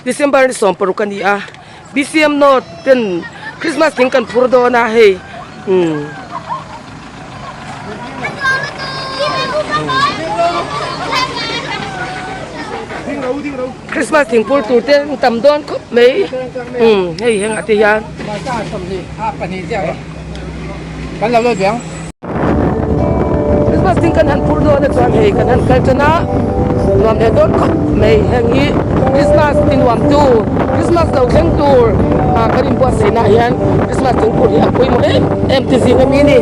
December ni 16 a ni a B_C_M North ten Christmas thing kan phur dawn a hei umm. Christmas thing phur tur te an tam dawn khawp mai umm hei hengah te hian. Christmas thing kan han phur dawn a chuan hei kan han kal tan a nuam leh dawn khawp mai heng hi Christmas ti nuam tu Christmas lo thleng tur ah kan inbuatsaih nah hian Christmas thing phur hi a pawimawh em em ti zing ami a ni.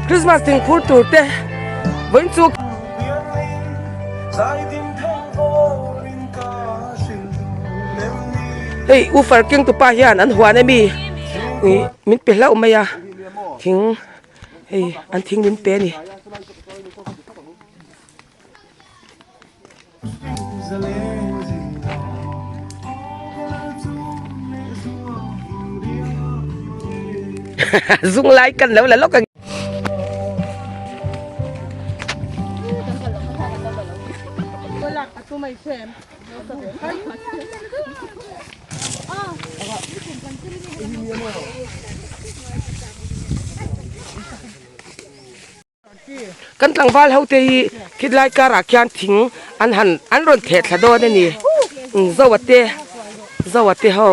Christmas thing phur tur te vawiin chu hei u farkeng tupa hian an huan ami ih min pe hlauh mai a thing. Hei an thing min pe a ni. Zung lai kan lo la lawk ang. Kan tlangval ho te hi khilai karah khian thing an han an rawn theh thla dawn a ni Zoa te Zoa te ho.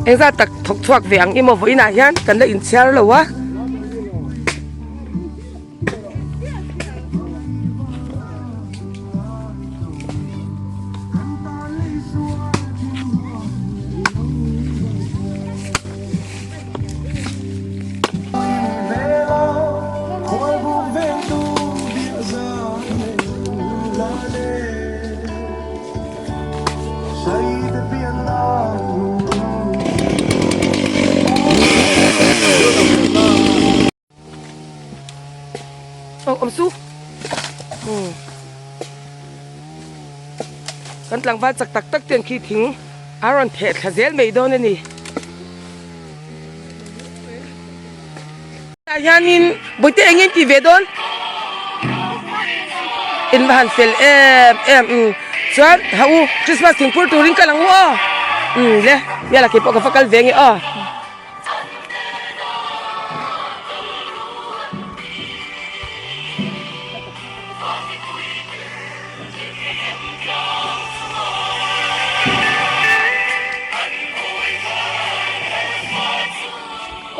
Engzat tak thawk chhuak ve ang emaw vawiinah hian kan la inchhiar lo a. Awm su kan tlangval chak tak tak ten khi thing a rawn theh thla zel mai dawn a ni. Tah hianin bawihte eng nge tih ve dawn in va han fel em em umm chuan ha u Christmas thingphur turin ka lang u aw umm le biala keipawh ka va kal ve nge aw.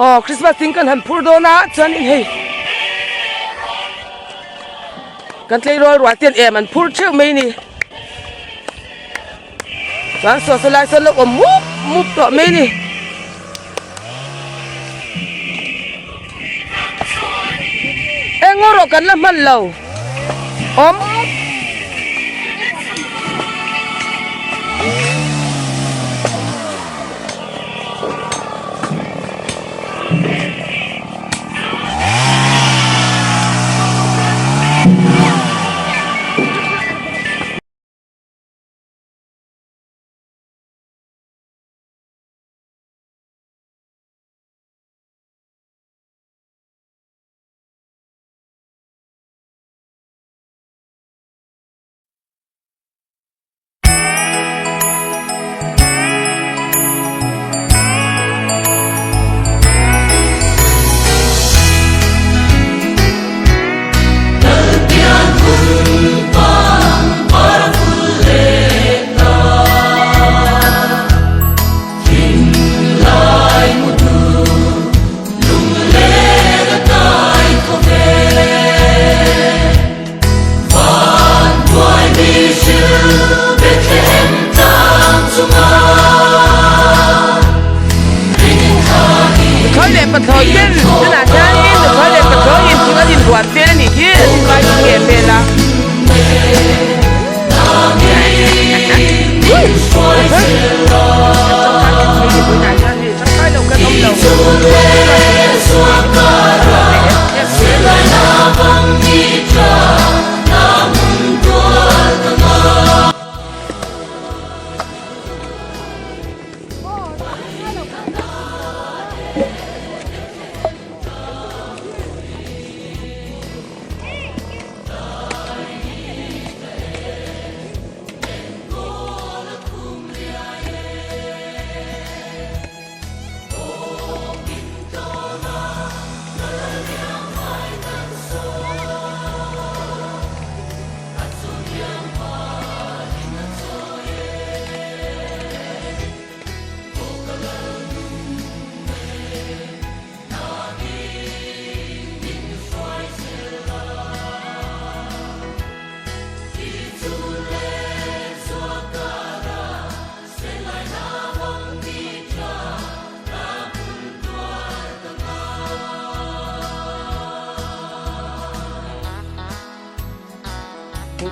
Aw Christmas thing kan han phur dawn a chuanin hei kan tleirawl ruah ten em an phur theuh mai a ni chuan saw saw lai sawn lo awm mup mup tawh mai a ni. Eng erawh kan la hman lo awm.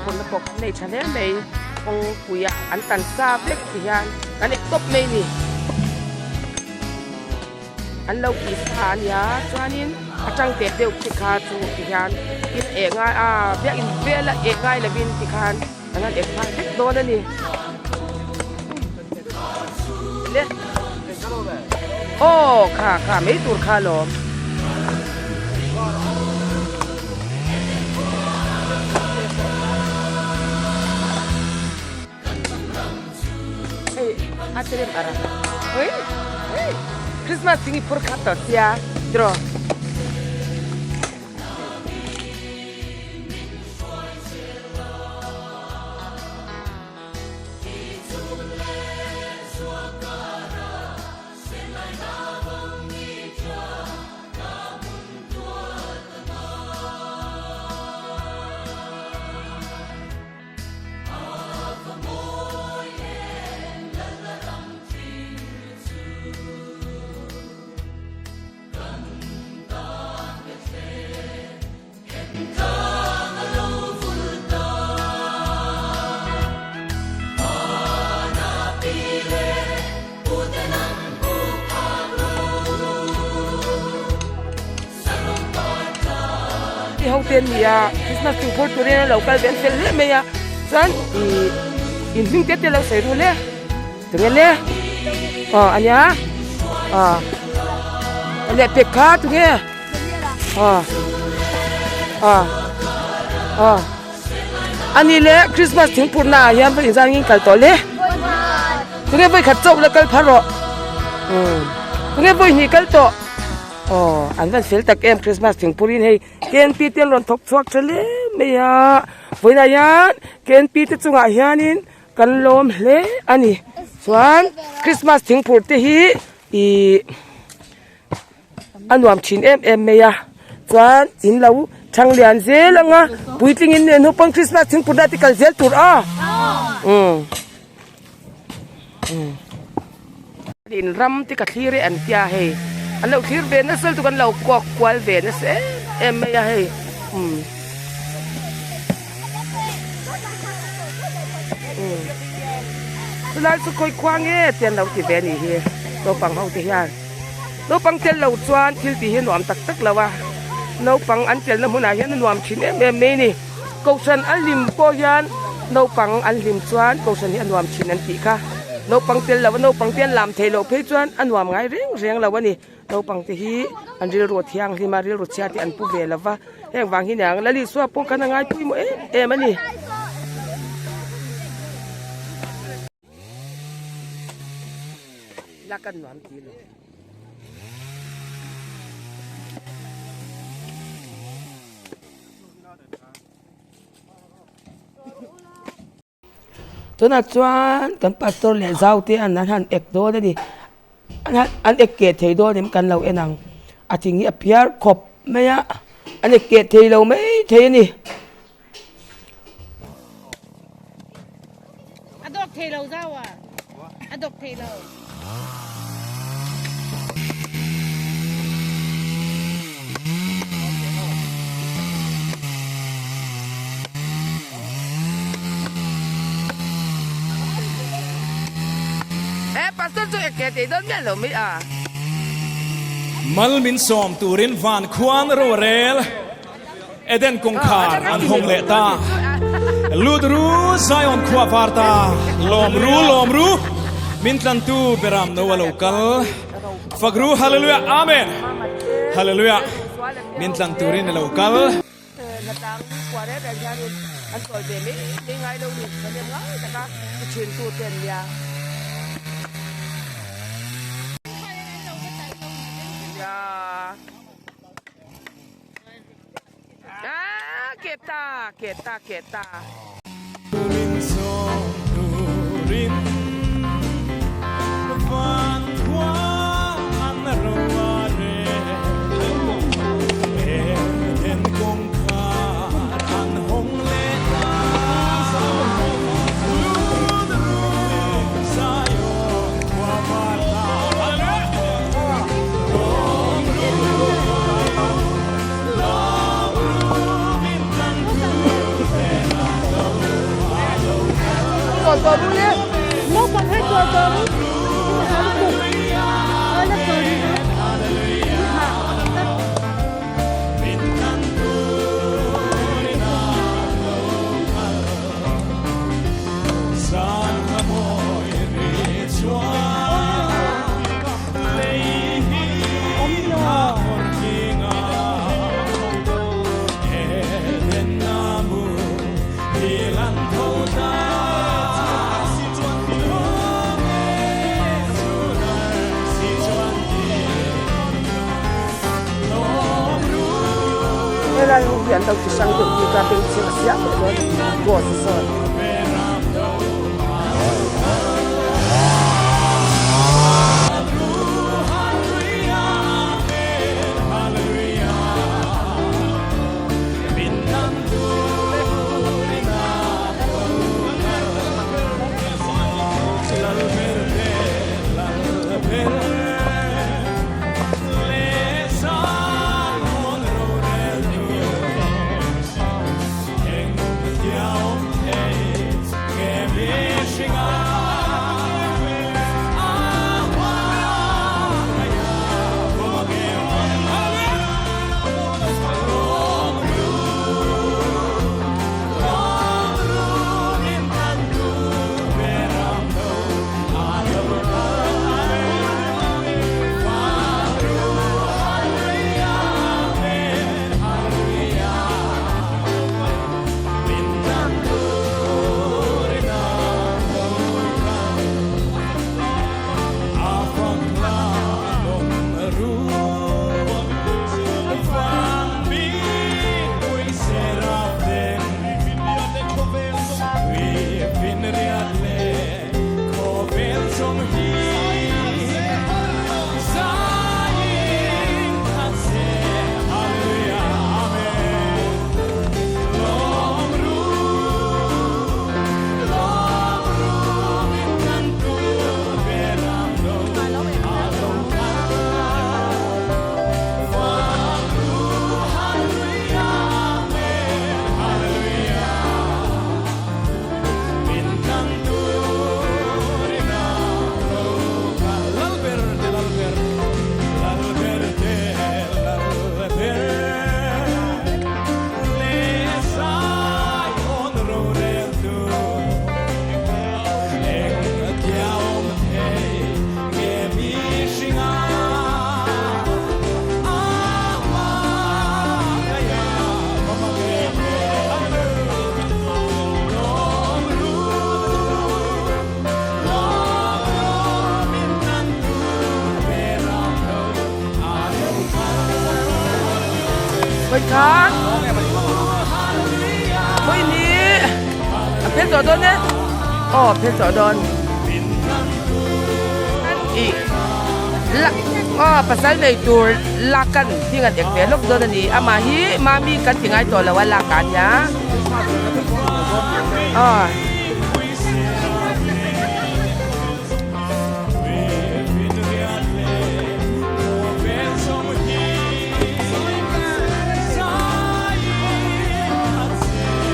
thingphurhna pawh kan nei tha hle mai kawngpui ah an tan sa vek ti hian kan ek tawp mai a ni an lo kih sa a nia chuanin a tang teh deuh te kha chu ti hian in eh ngai a biakin vel a eh ngai lovin ti khan an han ek nghal vek dawn a ni le aw kha kha mai tur kha alawm. Hei a che rem ara hei hei Christmas thing i phur khat tawh sia tiraw. Ti ho te an ni a Christmas thing phur turin an lo kal ve an fel hle mai a chuan ih in hming te te lo sawi ru le tunge le aw a nia aw lehpek kha tunge. Aw aw aw ani le Christmas thingpurna ah hian vawi inzan in kal tawh le tunge vawi khat chauh la kal phar rawh umm tunge vawi hnih kal tawh aw an van fel tak em Christmas thingpur in hei K N P te an rawn thawk chhuak tha hle mai a vawiinah hian K N P te chungah hianin kan lawm hle a ni chuan Christmas thingphur te hi ihh. A nuam thin em em mai a chuan in lo thang lian zel ang a puitling in nen naupang Christmas thingput na te kal zel tur a umm umm in ram te ka thlir e an tia hei an lo thlir ve nasa lutuk an lo kuak kual ve nasa em em mai a hei umm umm chulai chu khawi khua nge te an lo ti ve a nih hi naupang ho te hian. Naupang tel lo chuan thil tih hi a nuam tak tak lo a, naupang an telna hmunah hian a nuam thin em em mai a ni. Kohhran a hlim pawh hian naupang an hlim chuan kohhran hi a nuam thin an tih kha. Naupang tel lo a naupang te an lam theih loh phei chuan a nuam ngai reng reng lo a ni. Naupang te hi an rilru a thianghlim a, rilru chhia te an pu ve lo va, heng vang hi niang Lalisua pawh khan a ngai pawimawh em em a ni. La kan nuam ti lo. Tunah chuan kan pastor leh zau te an han ek dawn a ni. An han an ek keh thei dawn em kan lo en ang. A thing hi a phiar khawp mai a, an ek keh thei lo mai thei a ni. A dawk thei lo zau a, a dawk thei lo. He pastor chu eng ke tei dawn miah lo mai a. Mal min sawm turin van khuan ro a rel. Eden kawngkhar an hawng leh ta. Lut ru Zion khua var ta. Lawm ru lawm ru min tlantu Beram no a lo kal. Fak ru Hallelujah Amen Hallelujah min tlan turin a lo kal. Hnatlang khua reng reng hianin an sawi ve mai mai ngai lo ni. Thahnem ngai taka i thintu te an nia. Ah, keta, keta, keta. Helai ho hi an lo ti hrang deuh bik a bengchheng a siam leh dawn ghost sawn. Vawikhat Vawihnih a phel tawh dawn e aw a phel tawh dawn ih la aw pasal nei tur lak an thing an ek ve lawk dawn a ni amah hi mami kan ti ngai tawh lo a lak ah nia aw.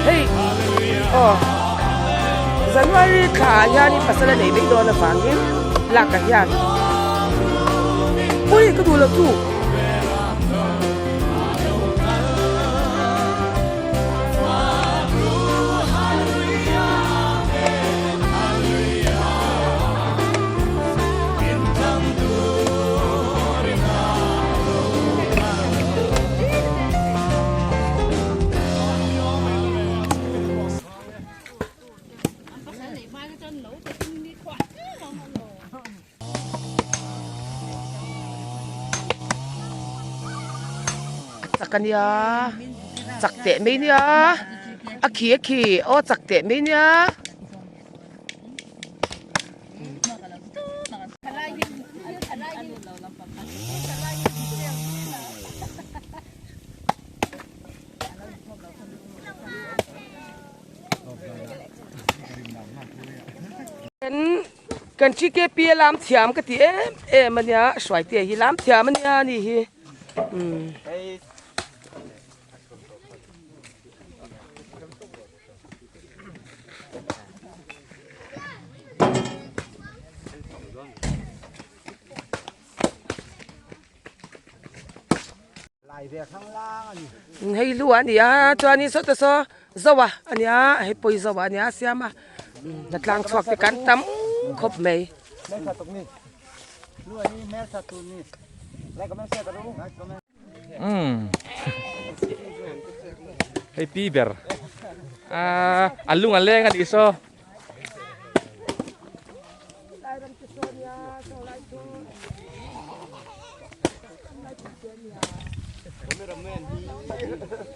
Hei aw January thla ah hianin pasal a nei mai dawn avangin lak ah hian ui ka duh loh chu. Chak a nia chak teh mai nia a khi a khi aw chak teh mai nia. Kan TKP a lam thiam ka ti em em a nia Hruaitea hi lam thiam a nia a ni hi umm. Hei lu a ni a chuanin sawta saw Zoa a nia hei pawi Zoa a nia a siam a hnatlang chhuak te kan tam khawp mai. Umm hei pi ber ah a lung a leng a nih saw.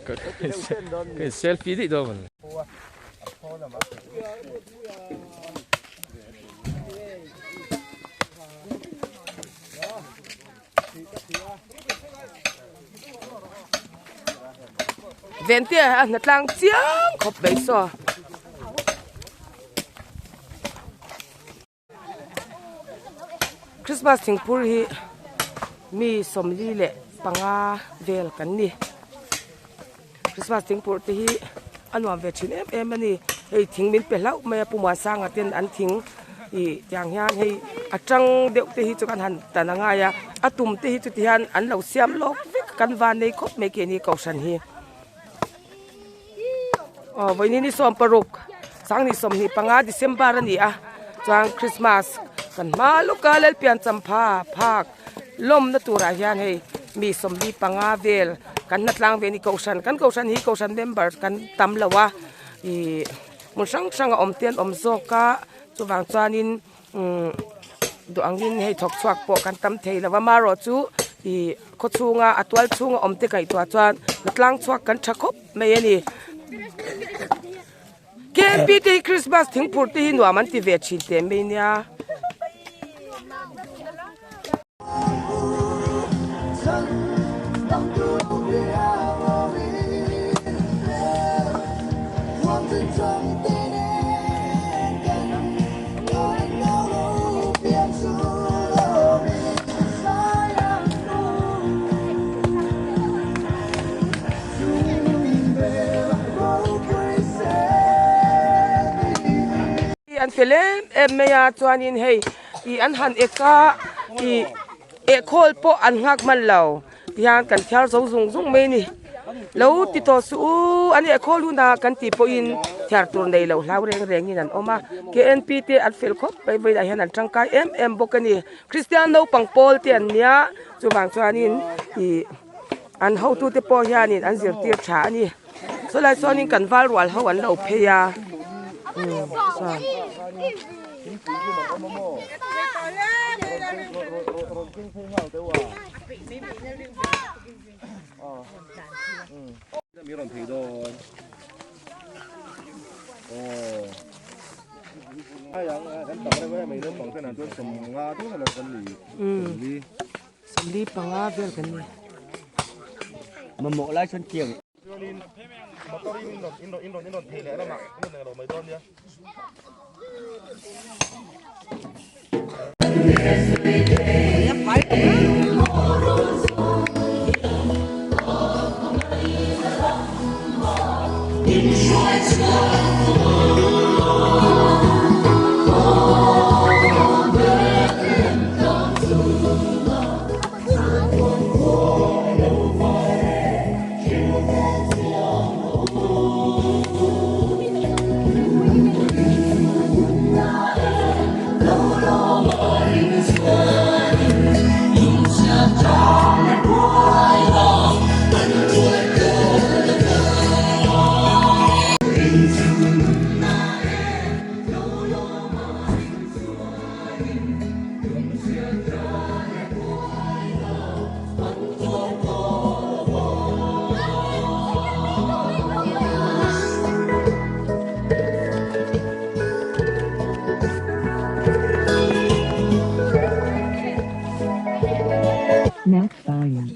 Ka in selfie daih dawn mawni. Ventea a hnatlang chiang khawp mai saw. Christmas thingphur hi mi 45 vel kan ni Christmas thingphur te hi a nuam ve thin em em a ni hei thing min pe hlauh mai a Pu Muansanga ten an thing ih tiang hian hei a tang deuh te hi chu kan han tan a ngai a a tum te hi chuti hian an lo siam lawk vek kan van nei khawp mai keini kohhran hi. Aw vawiin hi ni 16 sanghnih 25 December a ni a chuan Christmas kan hma lawk a Lalpian champha phak lawmna turah hian hei mi 45 vel kan hnatlang ve a ni kohhran kan kohhran hi kohhran member kan tam lo a ih hmun hrang hrang a awm te an awm zawk a chuvang chuanin umm duh angin hei thawk chhuak pawh kan tam thei lo va marawh chu ih khaw chhunga a tual chhunga awm te ngaihtuah chuan tlang chhuak kan tha khawp mai a ni K N P te hi Christmas thingphur te hi nuam an ti ve thin teh mai nia. An fel em em mai a chuanin hei ih an han ek a ih eh khawl pawh an nghak hman lo tihian kan thiar zo zung zung mai a ni lo ti tawh suh u an eh khawl hunah kan tih pawhin thiar tur nei loh hlau reng rengin an awm a K N P te an fel khawp mai vawiinah hian an tangkai em em bawk a ni Kristian naupang pawl te an nia chuvang chuanin ih an hotute pawh hianin an zirtir tha a ni. Chulai chuanin kan val rual ho an lo phei a umm chuan. 45 vel kan ni. Mamawh lai chuan tiang. Max volume.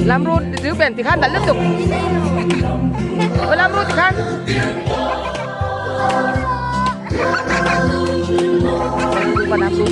Lam ru dil ben tikhan nalh lutuk va lam ru tikhan. Va lam ru.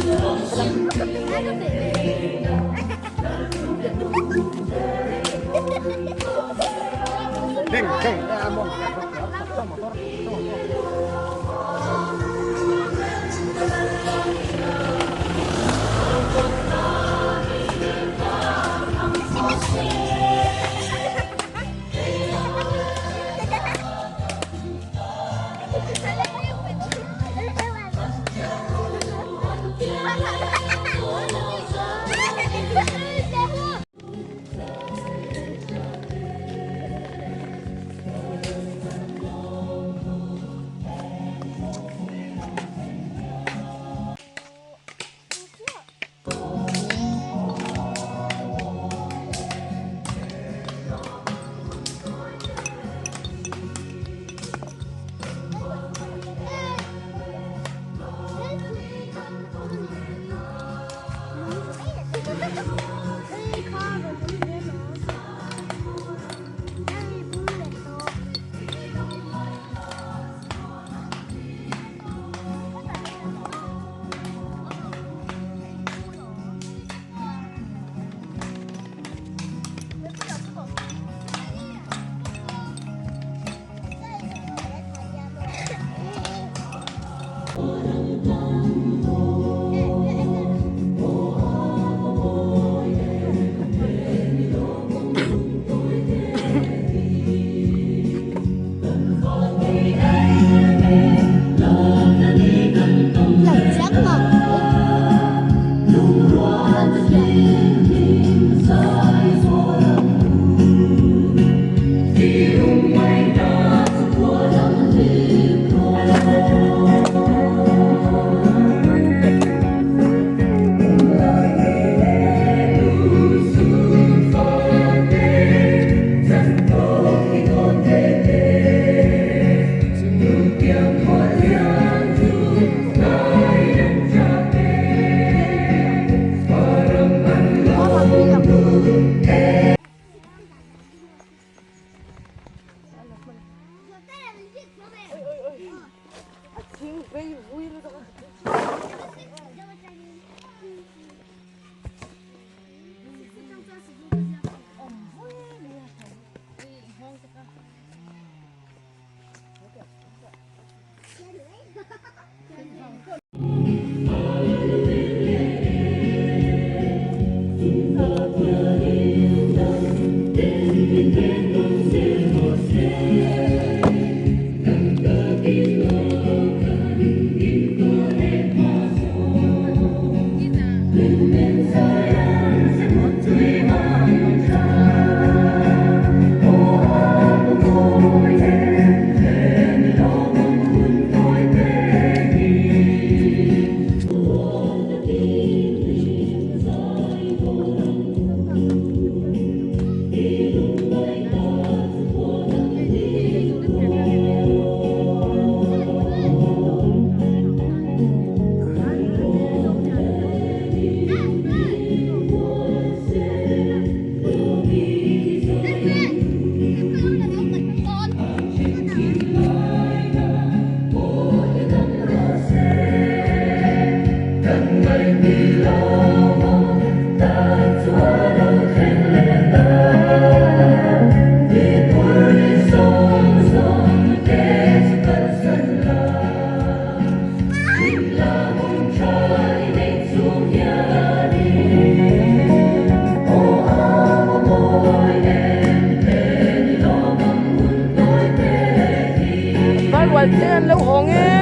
Rual te an lo hawng e.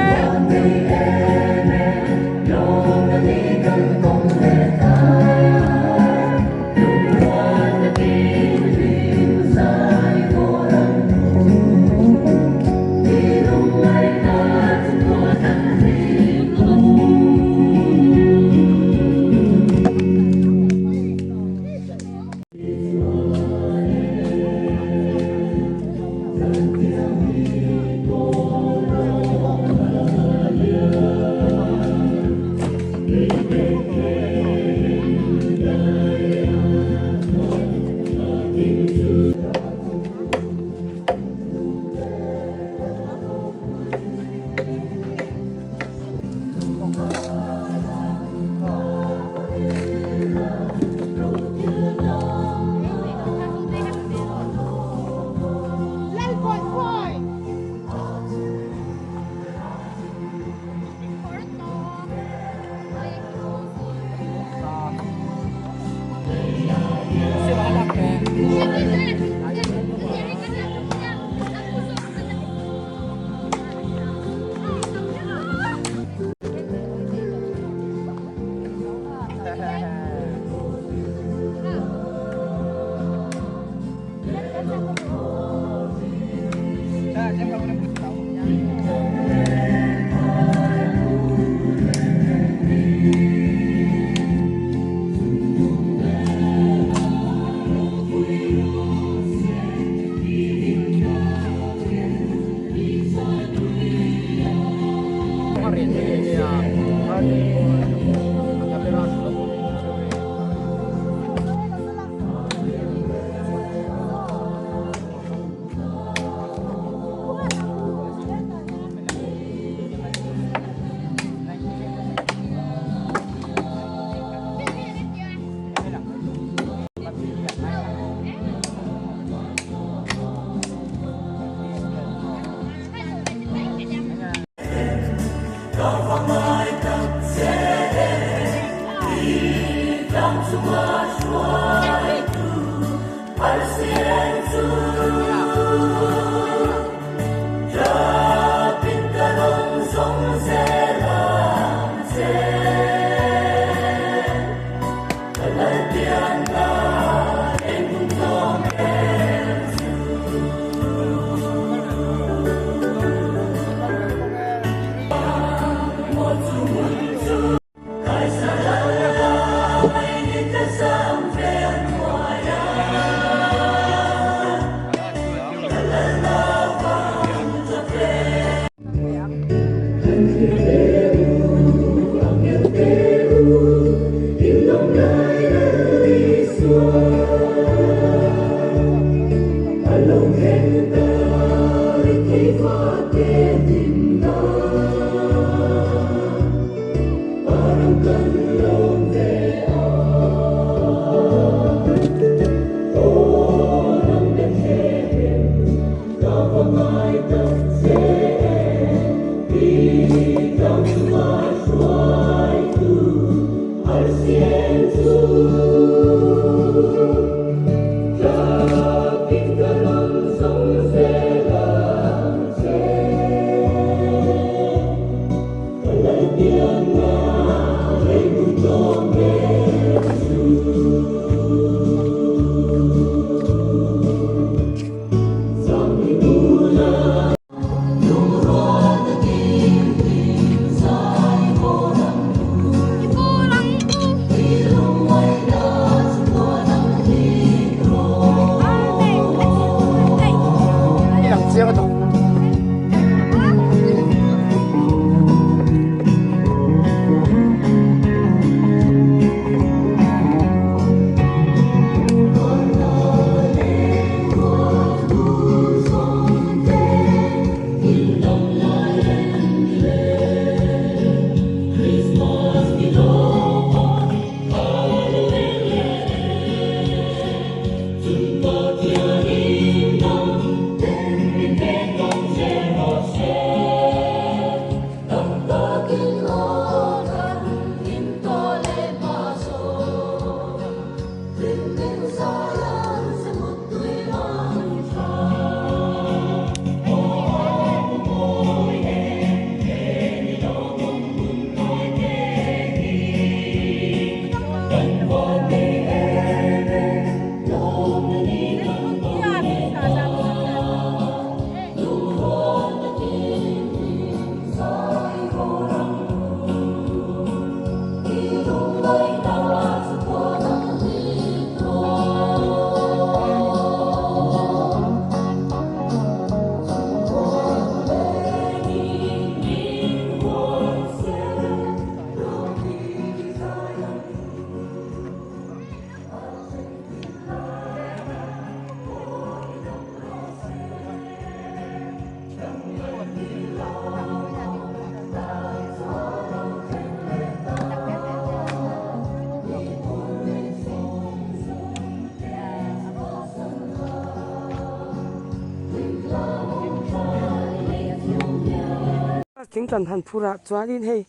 Thing kan han phur ah chuanin hei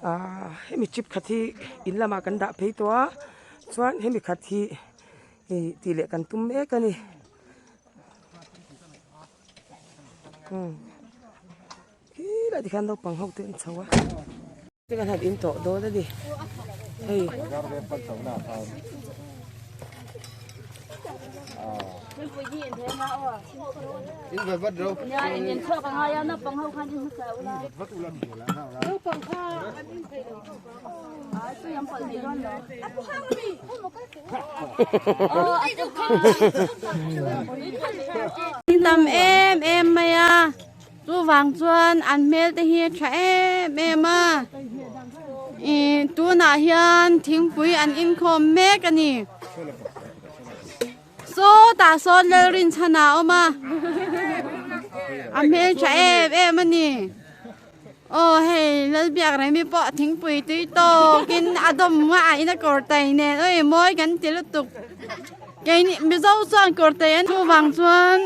ahh hemi chip khat hi in lamah kan dah phei tawh a chuan hemi khat hi ih tih leh kan tum mek a ni umm khilai tikhian naupang ho te an chho a. Kan han in tawh dawn a ni hei. Tam em em mai a. Chuvang chuan an hmel te hi a tha em em a ih tunah hian thingpui an inkhawm mek a ni sawtah sawn Lalrinchhan a awm a a hmel tha em em a ni aw hei Lalbiakremi pawh thingpui tui tawkin a dawm a a in a kawr tai nen awi mawi kan ti lutuk keini Mizo chuan kawr tai an chuvang chuan.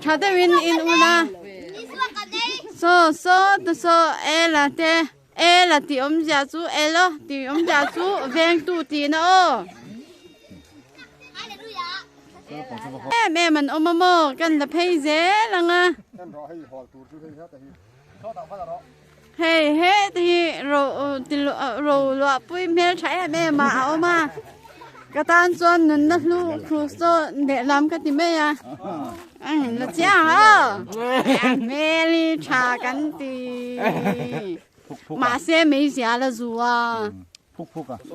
Tha deuhin in ul a. Saw saw te saw ela te ela tih awmzia chu elo tih awmzia chu vengtu tihna aw. Em em an awm a maw kan la phei zel ang a. Hei he te hi ro ro luahpui hmel tha em em a a awm a ka tan chuan nunna hlu Krusto lehlam ka ti mai a la chiang aw hmel hi tha kan ti mahse meizia la zu a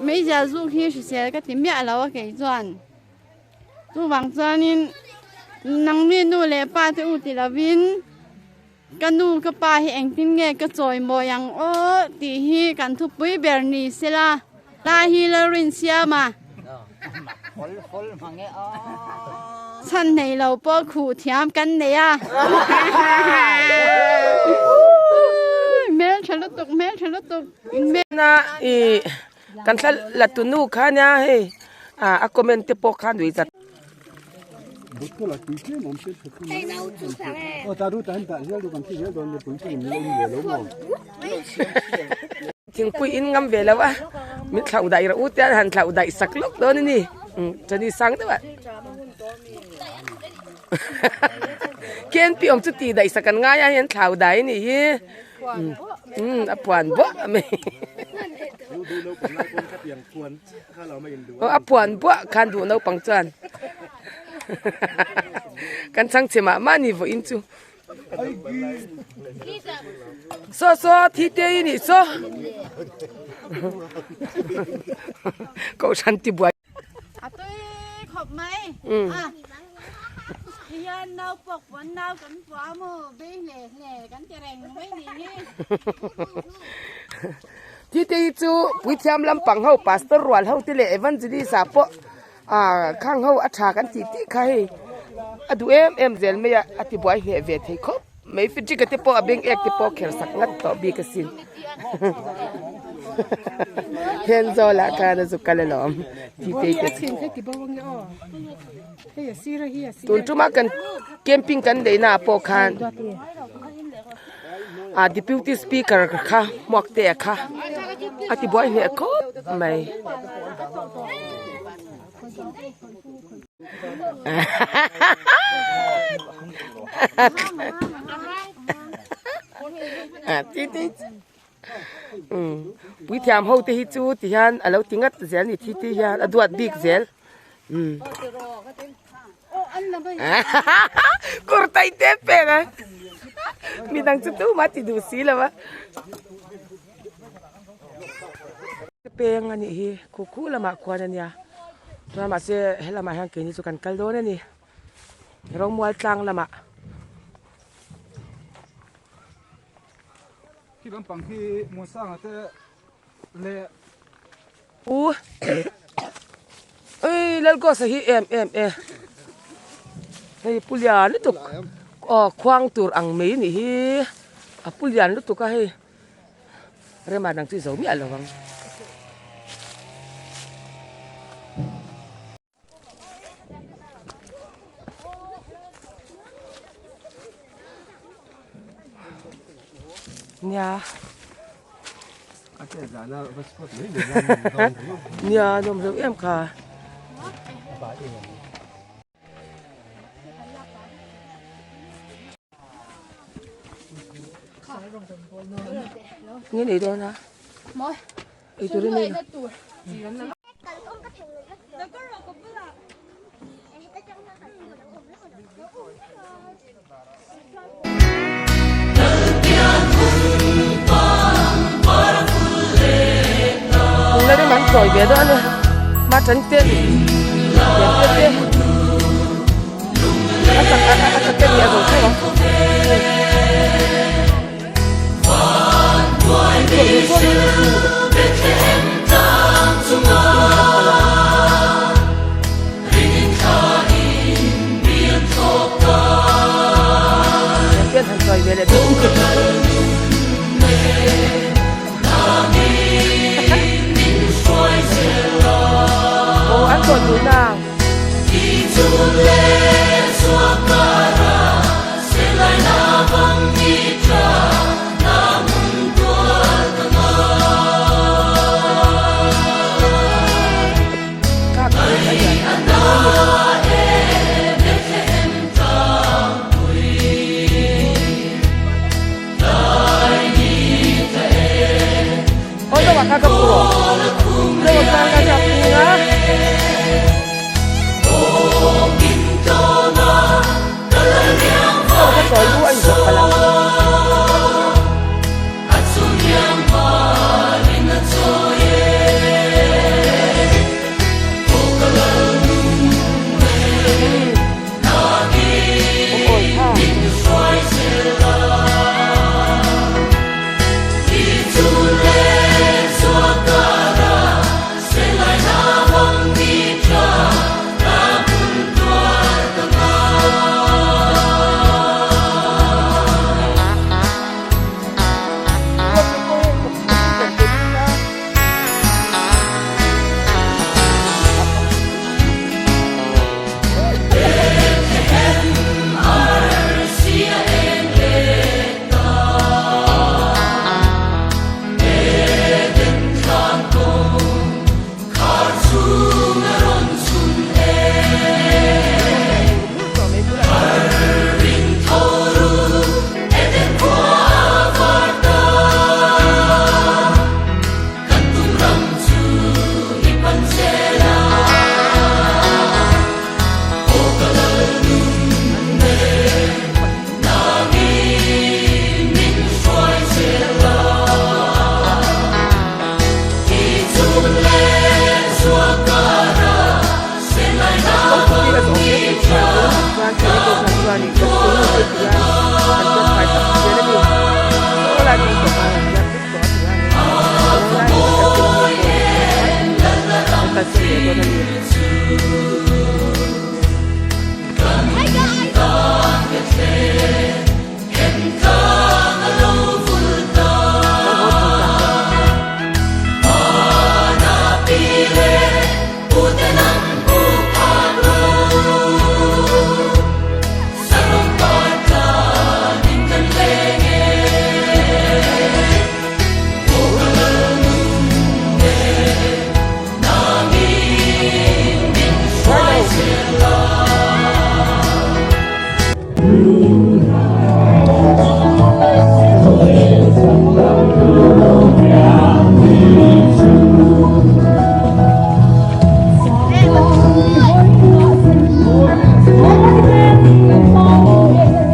meizia zuk hi hrisel ka ti miah lo a kei chuan chuvang chuanin nangni nu leh pa te u ti lovin. Ka nu ka pa hi engtin nge ka chawi mawi ang aw tih hi kan thupui ber ni sela lai hi Lalrinsiama chhan nei lo pawh khuh thiam kan nei a hmeltha lutuk hmeltha lutuk Na i kan thla la tu nu kha nia hei a comment te pawh kha nui zat. Thingpui in ngam ve lo a min thlauh daih rawh u te an han thlauh daih sak lawk dawn a ni chani sang deuh ah KNP awm chu tih daih sak an ngai a hei an thlau dai a nih hi umm a puan buah mai Aw a puan buah khan duh naupang chuan kan chhang chhe mah mah a ni vawiin chu saw saw thi te i nih saw kohhran ti buai a tui khawp mai a hian nau pawk puan nau kan pua maw bei hle hle kan ti reng mai ni hi. Thite hi chu puithiam lampang ho pastor rual ho te leh evangelist ah pawh ah khang ho a tha kan tih tih kha hei a duh em em zel mai a a ti buai hneh ve thei khawp mai fridge te pawh a beng ek te pawh kher sak ngat tawh bik asin Thenzawl ah khan a zu kal alawm thite te chu tun tuma kan camping kan neih na ah pawh khan. Ah deputy speaker kha hmuak te a kha a ti buai hneh khawp mai. Puithiam ho te hi chu ti hian a lo ti ngat zel a ni thi te hian a duat bik zel. Kawr tai tep pek a midang chu tumah ti duh si lo a. Peng a nih hi khu khu lamah khuan a nia chuan mahse helamah hian keini chu kan kal dawn a ni Romual tlang lamah. Khi lampang khi Muansanga te leh. U Ui Lalgawsa hi em em e hei pu lian lutuk aw khuang tur ang mai a nih hi a pu lian lutuk a hei rema dang chu i zo miah lo ang. Nia. Nia nawm reuh em kha. Nge nei dawn a? Ei tur in nei. La rem an chawi ve dawn a ni ma tan te lian te te a chak a a chak te nih a zo theuh ang an chawi ve dawn a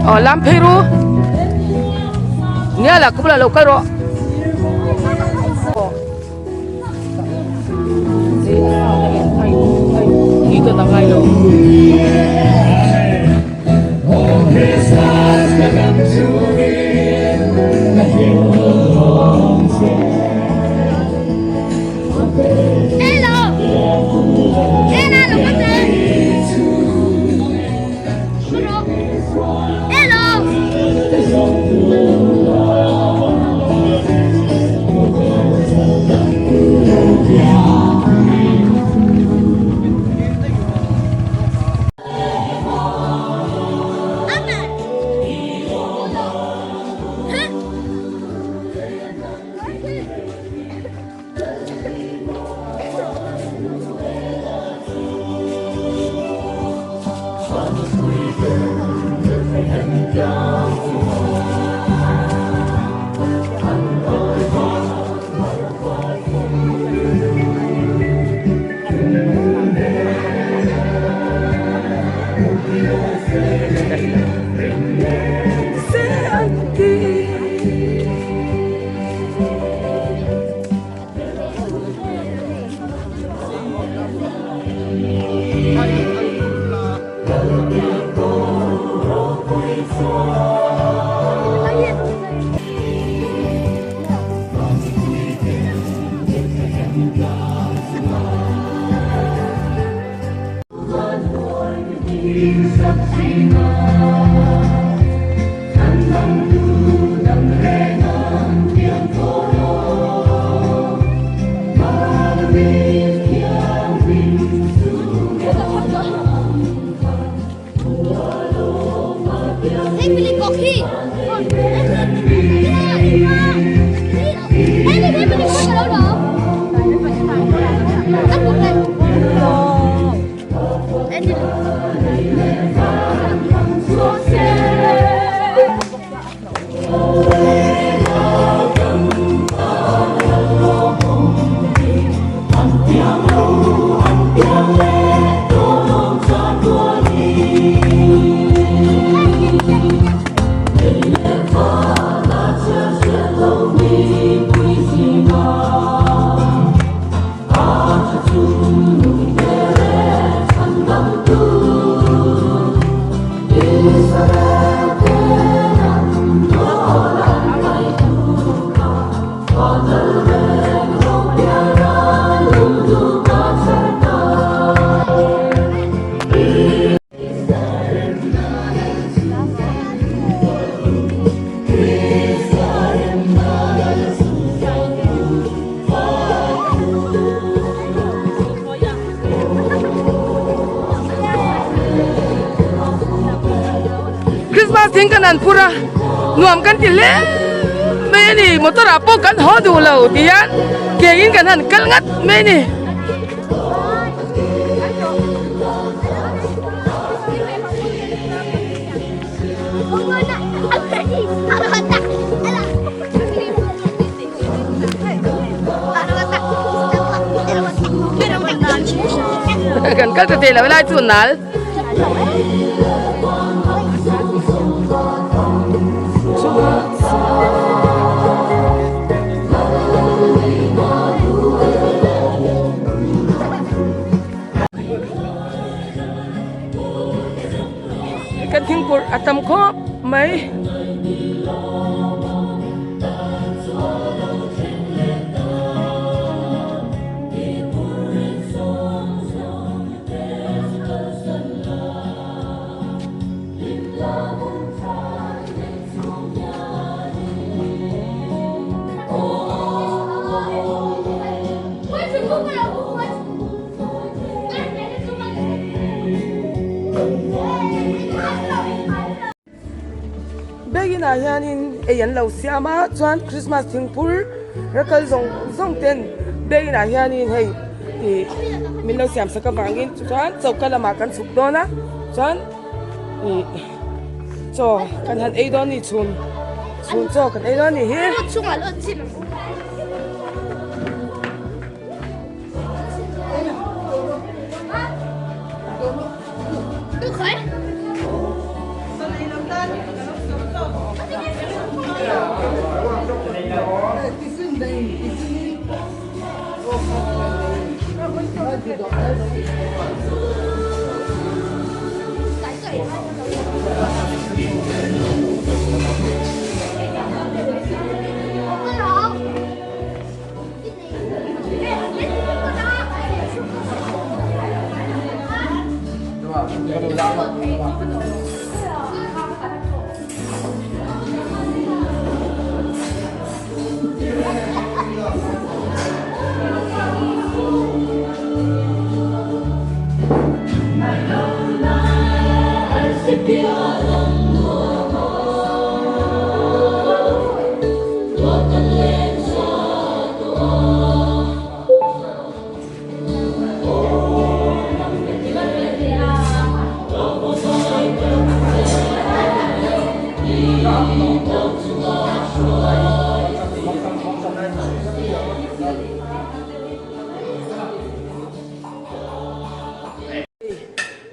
Aw lam phei ru nia la ka bulah lo kal rawh. Christmas ding kan an phur a nuam kan ti hle mai a ni motor ah pawh kan haw duh lo ti hian ke in kan han kal ngat mai a ni. Kan kal ta thei lo lai chu nal. Kan thingpur a tam khawp mai. Biakinn ah hianin ei an lo siam a chuan Christmas thingphur ra kal zawng zawng ten biakinn ah hianin hei ih min lo siam sak avangin chuan choka lamah kan chhuk dawn a chuan ih chaw kan han ei dawn a ni chhun chhun chaw kan ei dawn a nih hi.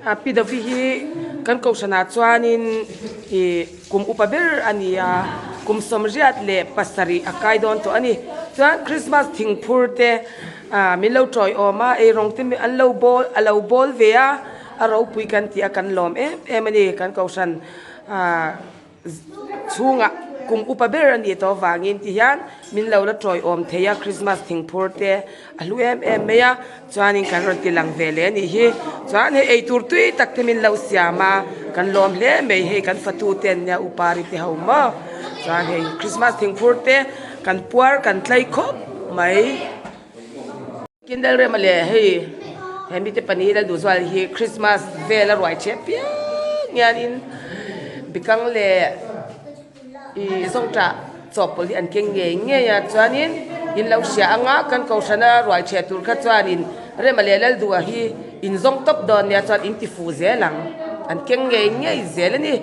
Pi Davi hi kan kohhranah chuanin ih kum upa ber a ni a, kum sawmriat leh pasarih a kai dawn tawh a ni. Chuan Christmas thingphur te ah min lo tawiawm a, eirawng te an lo bawl a lo bawl ve a, a ropui kan tih a kan lawm em em a ni. Kan kohhran ah. Chhungah kum upa ber a nih tawh avangin ti hian min lo la tawiawm thei a, Christmas thingphur te a hlu em em mai a, chuanin kan rawn ti lang ve leh a nih hi. Chuan hei eitur tui tak te min lo siam a, kan lawm hle mai hei kan fatu te an nia upari te ho maw. Chuan hei Christmas thingphur te kan puar kan tlai khawp mai. Kindle rema leh hei he mite pahnih la duh zual hi Christmas vel a ruai ṭheh piang hianin bikang leh ih zawngṭah chawhpawlh hi an keng ngei ngei a chuanin in lo hria anga kan kohhrana ruai ṭheh tur kha chuanin rema leh lalduha hi in zawng tawp dawn nia chuan in ti fuh zel ang an keng ngei ngei zel a ni.